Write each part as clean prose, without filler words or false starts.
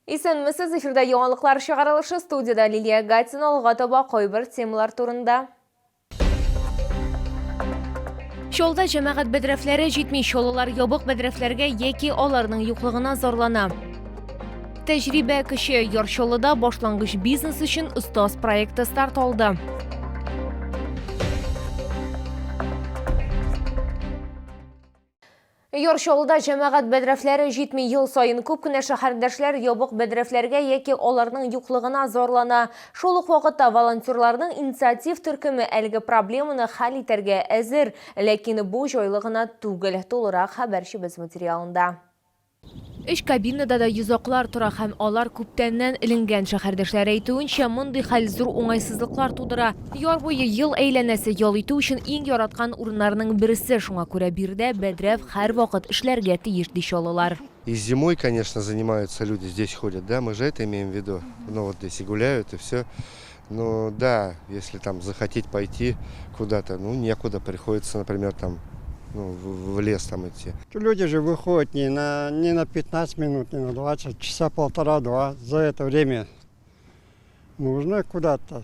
Исәнмесез, эфирда яңалыклар чыгарылышы, студиядә Лилия Гатина, алга таба кайбер темалар турында. Чаллыда җәмәгать бәдрәфләре җитми, чаллылар ябык бәдрәфләргә яки аларның юклыгына зарлана. Тәҗрибә көче, Яр Чаллыда башлангыч бизнес өчен остаз проекты старт алды. Яр Чаллыда җәмәгать бәдрәфләре җитми. Ел саен күп кенә шәһәрдәшләр ябык бәдрәфләргә яки аларның юклыгына зарлана. Шул ук вакытта волонтерларның инициатив төркеме әлеге проблеманы хәл итәргә әзер. Ләкин бу җайлы гына түгел. Тулырак хәбәрчебез материалында. Өч кабинада да йозаклар тора һәм алар күптәннән эленгән. Шәһәрдәшләре әйтүенчә, мондый хәл зур уңайсызлыклар тудыра. Яр буе ел әйләнәсе ял итү өчен иң яраткан урыннарның берсе, шуңа күрә биредә бәдрәф һәрвакыт эшләргә тиеш, ди чаллылар. И зимой, конечно, занимаются люди, здесь ходят, да, мы же это имеем в виду, ну вот здесь и гуляют, и все. Ну да, если там захотеть пойти куда-то, ну некуда, приходится, например, там, ну, в лес там идти. Люди же выходят не на 15 минут, не на 20, часа полтора-два. За это время нужно куда-то.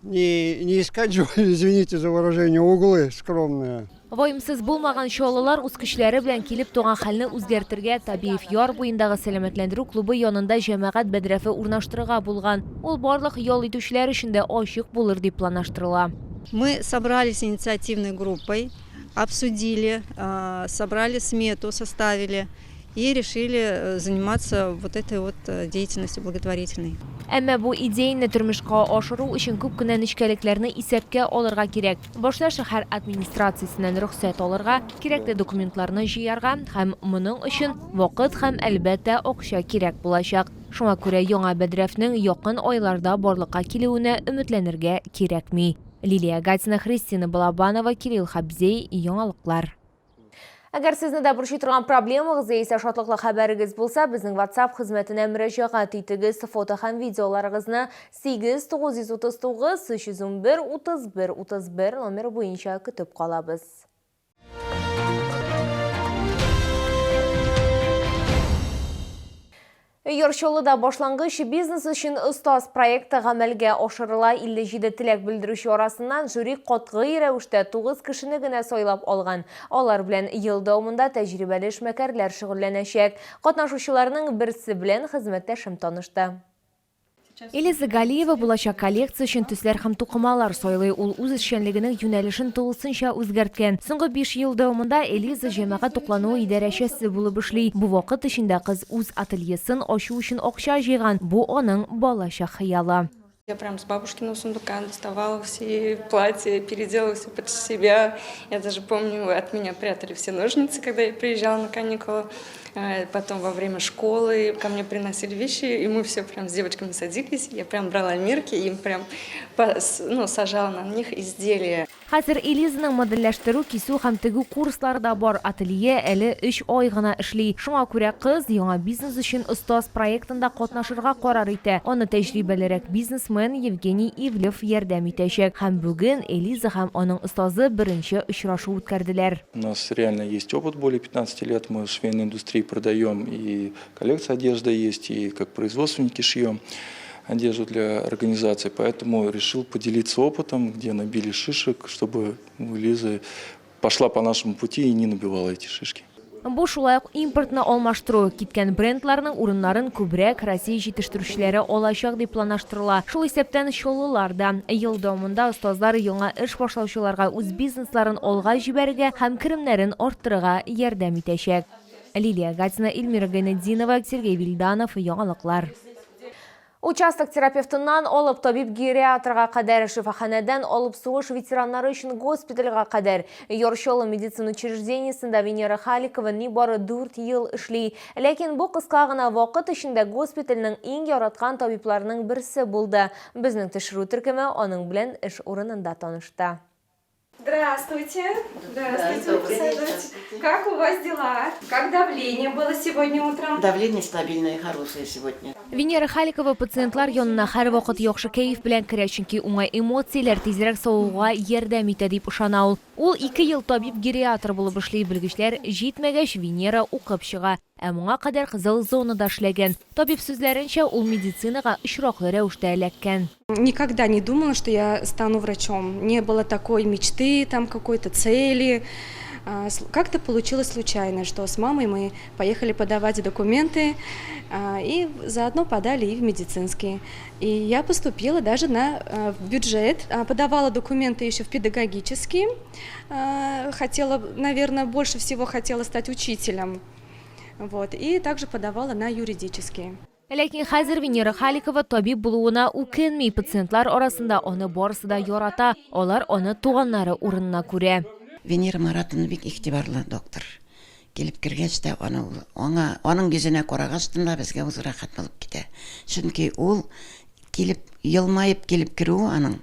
Не искать же, извините за выражение, углы скромные. Ваемсыз булмаган чаллылар үз көчләре белән килеп туган хәлне үзгәртергә, Табиев яр буендагы сәламәтләндерү клубы янында җәмәгать бәдрәфе урнаштырырга булган. Ул барлык ял итүчеләр өчен дә ачык булыр дип планлаштырыла. Мы собрались инициативной группой, обсудили, собрали смету, составили и решили заниматься вот этой вот деятельностью благотворительной. Әмма бу идеяне тормышка ашыру өчен күп кенә нечкәлекләрне исәпкә алырга кирәк. Башта шәһәр администрациясеннән рөхсәт алырга, кирәкле документларны җыярга һәм моның өчен вакыт һәм, әлбәттә, акча кирәк булачак. Шуңа күрә яңа бәдрәфнең якын айларда барлыкка килүенә өметләнергә кирәкми. Лилия Гатина, Христина Балабанова, Кирилл Хабзей, Яңалыклар. Әгәр сезне дә борчый торган проблемагыз яисә шатлыклы хәбәрегез булса, безнең WhatsApp хезмәтенә мөрәҗәгать итегез. Фото һәм видеоларыгызны 8 939 311 31 31 номеры буенча көтеп калабыз. Яр Чаллыда башлангыч бизнес өчен остаз проекты гамәлгә ашырыла. 57 теләк белдерүче арасыннан жюри катгый рәвештә 9 кешене генә сайлап алган. Алар белән ел дәвамында тәҗрибәле эшмәкәрләр шөгыльләнәчәк. Катнашучыларның берсе белән хезмәттәшем танышты. Элиза Галиева булачак коллекция өчен төсләр һәм тукымалар сайлый. Ул үз эшчәнлегенең юнәлешен тулысынча үзгәрткән. Соңгы биш ел дәвамында Элиза җәмәгать туклануы идарәчесе булып эшли. Бу вакыт эчендә кыз үз ательесын ачу өчен акча җыйган, бу аның балачак хыялы. Я прям с бабушкиного сундука доставала все платья, переделала все под себя. Я даже помню, от меня прятали все ножницы, когда я приезжала на каникулы. Потом во время школы ко мне приносили вещи, и мы все прям с девочками садились. Я прям брала мерки и прям, ну, сажала на них изделия. Хәзер Элизаның модельләштерү, кисү һәм тегү курслары да бар. Ателье әле өч ай гына эшли. Шуңа күрә кыз яңа бизнес өчен остаз проектында катнашырга карар итә. Аны тәҗрибәлерәк бизнесмен Евгений Ивлев ярдәм итәчәк. Һәм бүген Элиза һәм аның остазы беренче очрашу үткәрделәр. У нас реально есть опыт более 15 лет. Мы в швейной индустрии продаем, и коллекция одежды есть, и как производственники шьем одежду для организации. Поэтому решил поделиться опытом, где набили шишек, чтобы Лиза пошла по нашему пути и не набивала эти шишки. Бу шулай ук импортны алмаштыру, киткән брендларның урыннарын күбрәк Россия җитештерүчеләре алачак дип планлаштырыла. Шул исәптән чаллылар да. Ел дәвамында остазлар яңа эш башлаучыларга үз бизнесларын алга җибәрергә һәм керемнәрен арттырырга ярдәм итәчәк. Лилия Гатина, Эльмира Гайнетдинова, Сергей Вильданов, Яңалыклар. Участок терапевтыннан алып табиб-гериатрга кадәр, шифаханәдән алып сугыш ветераннары өчен госпитальгә кадәр. Яр Чаллы медицина учреждениесендә Венера Халикова нибары дүрт ел эшли. Ләкин бу кыска гына вакыт эчендә госпитальнең иң яраткан табибларының берсе булды. Безнең төшерү төркеме аның белән эш урынында танышты. Здравствуйте. Здравствуйте. Как у вас дела? Как давление было сегодня утром? Давление стабильное, хорошее сегодня. Венера Халикова пациентлар янына һәрвакыт яхшы кәеф белән керә, чөнки уңай эмоцияләр тизрәк савыгуга ярдәм итә дип ышана ул. Ул ике ел табиб-гериатр булып эшли, белгечләр җитмәгәч, Венера укып чыга. Ә моңа кадәр кызыл зонада эшләгән. Табиб сүзләренчә, ул медицинага очраклы рәвештә эләккән. Никогда не думала, что я стану врачом. Не было такой мечты, там какой-то цели. Как-то получилось случайно, что с мамой мы поехали подавать документы и заодно подали и в медицинский. И я поступила даже в бюджет, подавала документы еще в педагогический. Хотела, наверное, больше всего хотела стать учителем. Вот. И также подавала на юридический. Ләкин хәзер Венера Халикова табиб булуына үкенми. Пациентлар арасында аны барысы да ярата, алар аны туганнары урынына күрә. Венера Маратовна бик игътибарлы доктор. Килеп кергәч тә, аны аңа, аның йөзенә карагач та безгә үзе рәхәт булып китә. Чөнки ул килеп, елмаеп килеп керүе аның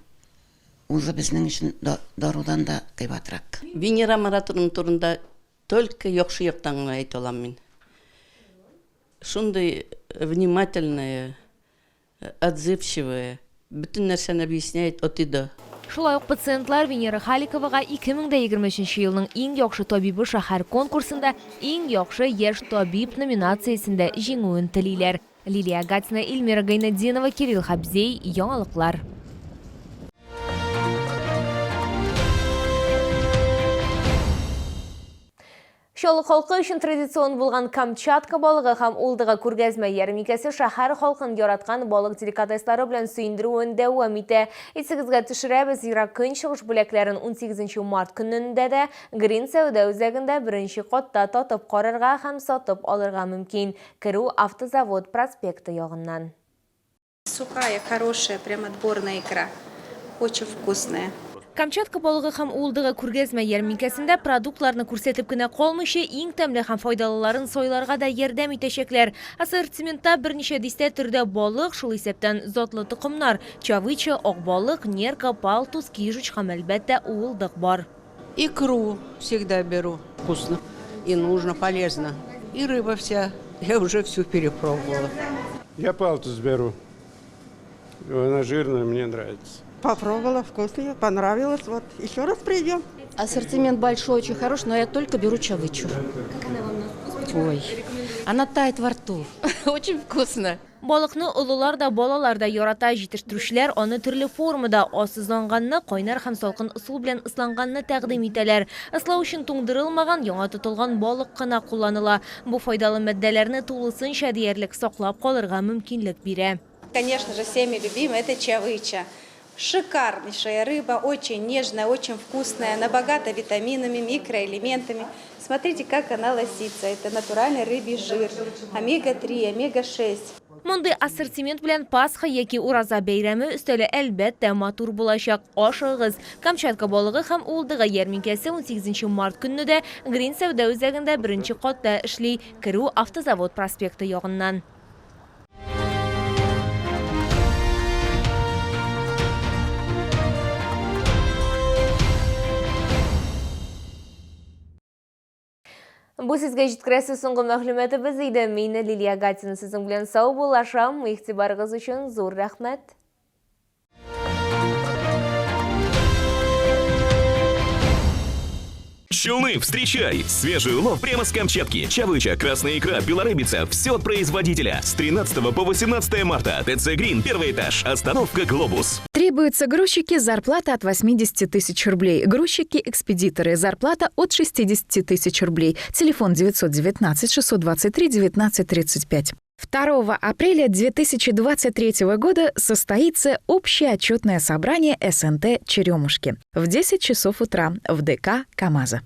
үзе безнең өчен дарудан да кыйбатрак. Венера Маратовна турында только яхшы яктан гына әйтә алам мин. Шундый внимательная, отзывчивая, бөтен нәрсәне объясняет от и до. Шулай ук пациентлар Венера Халиковага 2023 елның иң яхшы табибы шәһәр конкурсында иң яхшы яшь табиб номинациясендә җиңүен телиләр. Лилия Гатина, Эльмира Гайнетдинова, Кирилл Хабзей, Яңалыклар. Чаллы халкы өчен традицион булган Камчатка балыгы һәм уылдыгы күргәзмә ярминкәсе шәһәр халкын яраткан балык деликатеслары белән сөендерүен дәвам итә. Исегезгә төшерәбез, Ерак Көнчыгыш бүләкләрен 18 март көнендә дә Грин сәүдә үзәгендә беренче катта татып карарга һәм сатып алырга мөмкин. Керү Автозавод проспекты ягыннан. Сухая, хорошая, прям отборная икра. Очень вкусная. Камчатка балыгы һәм уылдыгы күргәзмә ярминкәсендә продуктларны күрсәтеп кенә калмыйча, иң тәмле һәм файдалыларын сайларга да ярдәм итәчәкләр. Ассортиментта берничә дистә төрдә балык, шул исәптән затлы токымнар, чавыча, ак балык, нерка, палтус, кижуч һәм, әлбәттә, уылдык бар. Икру всегда беру. Вкусно и нужно, полезно. И рыба вся. Я уже всю перепробовала. Я палтус беру. Она жирная, мне нравится. Попробовала, вкусная, понравилось. Вот еще раз придем. Ассортимент большой, очень хороший, но я только беру чавычу. Как она вам на вкус? Ой, она тает во рту. Очень вкусно. Балыкны олылар да, балалар да ярата. Җитештерүчеләр аны төрле формада, азсызланганны, кайнар һәм салкын ысул белән ысланганны тәкъдим итәләр. Ыслау өчен туңдырылмаган, яңа тотылган балык кына кулланыла. Бу файдалы матдәләрне тулысынча диярлек саклап калырга мөмкинлек бирә. Конечно же, всеми любимая это чавыча. Шикарнейшая рыба, очень нежная, очень вкусная, она богата витаминами, микроэлементами. Смотрите, как она лосится. Это натуральный рыбий жир, омега-3, омега-6. Мондый ассортимент белән Пасха яки Ураза бәйрәме өстәле әлбәттә матур булачак. Ашыгыгыз! Камчатка балыгы һәм уылдыгы ярминкәсе 18 март көнне дә Грин сәүдә үзәгендә беренче катта эшли. Керү Автозавод проспекты ягыннан. Бу сезгә җиткерәсе соңгы мәгълүматыбыз иде. Мин Лилия Гатина сезнең белән саубуллашам. Игътибарыгыз өчен зур рәхмәт. Челны, встречай! Свежий улов прямо с Камчатки. Чавыча, красная икра, белорыбица. Все от производителя. С 13 по 18 марта. ТЦ Грин, первый этаж. Остановка Глобус. Требуются грузчики, зарплата от 80 тысяч рублей. Грузчики-экспедиторы, зарплата от 60 тысяч рублей. Телефон 919 623 19 35. 2 апреля 2023 года состоится общее отчетное собрание СНТ «Черемушки» в 10 часов утра в ДК «КамАЗа».